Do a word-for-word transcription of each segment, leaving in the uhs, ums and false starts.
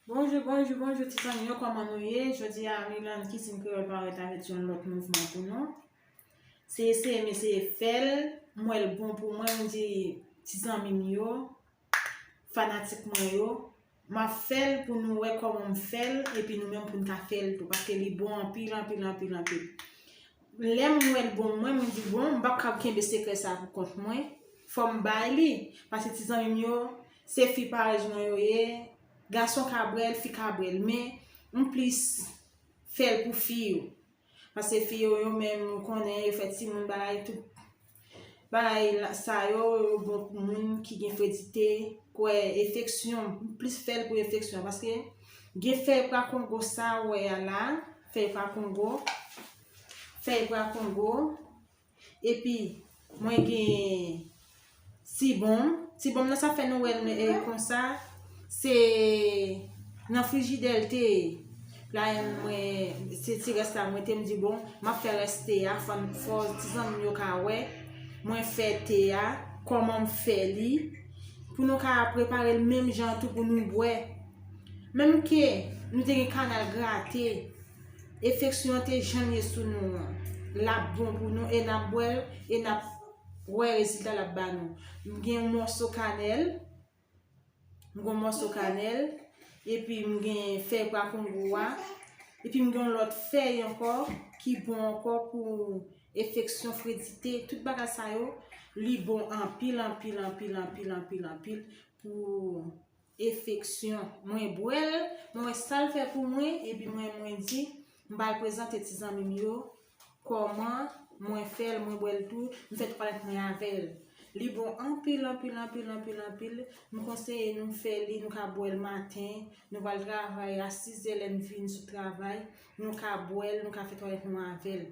Bonjou, bonjou, bonjou, ti zanmi yo, kòman nou ye? Jodi a, Milan Cuisine Créole parèt avèk yon lòt mouvman pou nou. Se eseye m eseye fè l, m wè l bon pou mwen, m di ti zanmi m yo, fanatik mwen yo, m ap fè l pou nou wè kòman m fè l, epi nou menm pou n ka fè l tou, paske li bon anpil, anpil, anpil, anpil. Lè m wè l bon mwen, mwen di, bon, m p ap ka kenbe sekrè sa pou kont mwen. Fò m bay li. Paske ti zanmi m yo, se fi parèy mwen yo ye. Gason ka bwè l, fi ka bwè l. Men, m plis fè l pou fi yo. Paske fi yo, yo menm, ou konnen, yo fè timoun bagay, tout bagay la, sa yo, yo bon pou moun ki gen fredite, kwè, enfeksyon. M plis fè l pou enfeksyon. Paske gen fèy pra kongo sa, ou wè a la, fèy pra kongo. Fèy pra kongo. Epi, mwen gen sibonm. Sibonm nan sa fè nou wè l, e, konsa. Se nan frijidè l te ye. La, mwen, se ti rès la, mwen te m di, bon, m ap fè rès te a, fò, fò ti zanmi m yo ka wè. Mwen fè te a, kòman m fè li. Pou nou ka prepare l menm jan tou pou nou bwè. Menm ke nou te gen kanal grate, enfeksyon an te janm ye sou nou an. L ap bon pou nou e n ap bwè l e n ap wè rezilta l ap ba nou. M gen yon mòso kanèl, m gen yon mòso kanèl, epi m gen fèy pra kongo a, epi m gen yon lòt fèy ankò ki bon ankò pou enfeksyon, fredite, tout bagay sa yo, li bon anpil, anpil, anpil, anpil, anpil, anpil pou enfeksyon. Mwen bwè l, mwen wè sa l fè pou mwen, epi mwen, mwen di, m pral prezante ti zanmi m yo kòman mwen fè l, mwen bwè l tou, m fè twalèt mwen avè l. Li bon anpil, anpil, anpil, anpil, anpil. M konseye nou fè li, nou ka bwè l maten, nou pral travay a sizè lè n vin sot travay, nou ka bwè l, nou ka fè twalèt nou avè l.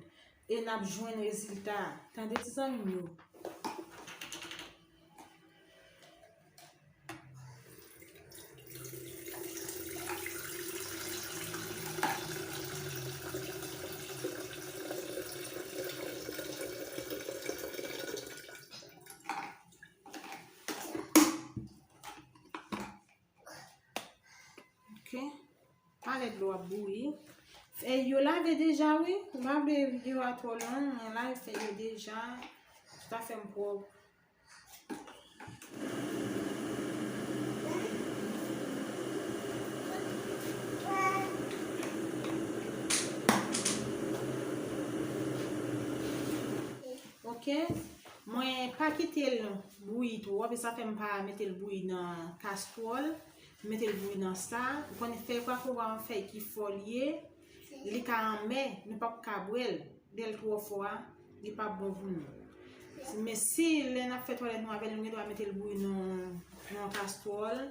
E n ap jwenn rezilta. Tande ti zanmi m yo. Ok. Talè dlo ap bouyi. Fèy yo lave deja, wi. M pa vle videyo a twò long, mwen lave fèy yo deja. Tout afè m pwòp. Ok. Mwen pa kite l bouyi twòp, e sa fè m pa mete l bouyi nan kastwòl. M mete l bouyi nan sa. Ou konnen fèy kwakongo a yon fèy ki fò li ye. Li ka anmè, nou p ap ka bwè l. Lè l twò fò a, li p ap bon pou nou. Men si lè n ap fè twalèt nou avè l, nou gen dwa mete l bouyi nan, nan kastwòl,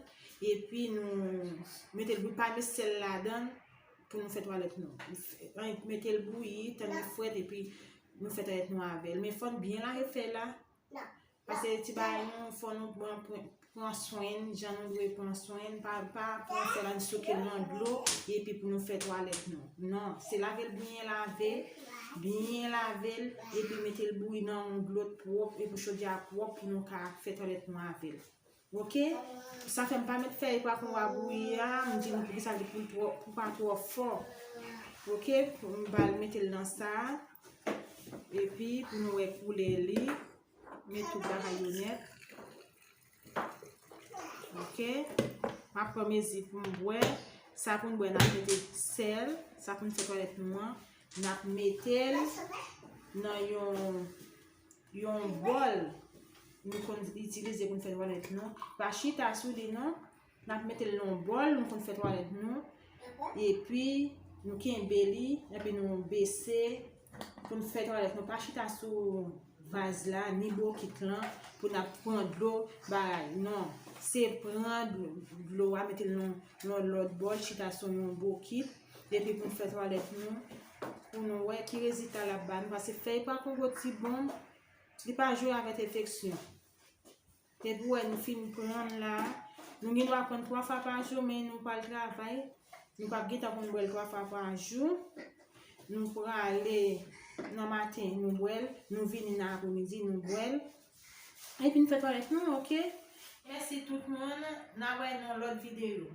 epi nou mete l bouyi, pa met sèl ladan l pou nou fè twalèt nou. Mete l bouyi, tann li frèt, epi nou fè twalèt nou avè l. Men fò n byen lave fèy la. Paske ti bagay nou, fò nou pran, pran, pran swen n, jan nou dwe pran swen n, pa, pa pran fèy la, n souke l nan dlo, epi pou nou fè twalèt nou. Non, se lave l byen lave, byen lave l, epi mete l bouyi nan yon dlo pwòp, epi chodyè a pwòp pou nou ka fè twalèt nou avè l. Ok? Sa fè m pa met fèy kwakongo a bouyi a, m di nou poukisa li pou l twò, pou pa twò fò. Ok? M pral mete l nan sa, epi pou nou wè koulè li. Met tout bagay yo nèt. Ok. M ap pran mezi pou m bwè. Sa pou n bwè, n ap mete sèl. Sa pou n fè twalèt nou an, n ap mete l nan yon, yon bòl nou konn itilize pou n fè twalèt nou. Pa chita sou li, non. N ap mete l nan yon bòl, nou konn fè twalèt nou. Epi, nou kenbe li, epi nou bese pou n fè twalèt nou. Pa chita sou vaz la, ni bokit lan, pou n ap pran dlo, bagay. Non. Se pran dlo, dlo a, mete l nan, nan lòt bòl, chita sou yon bokit. Epi pou n fè twalèt nou, pou nou wè ki rezilta l ap ba nou. Paske fèy kwakongo ti bon, li pa jwe avèk enfeksyon. Depi w wè nou fin pran l la, nou gen dwa pran l twa fwa pa jou, men nou pral travay. Nou p ap gentan konn bwè l twa fwa pa jou. Nou prale nan maten, nou bwè l. Nou vini nan apremidi, nou bwè l. Epi n fè twalèt nou, ok? Mèsi tout moun. N a wè nan lòt videyo.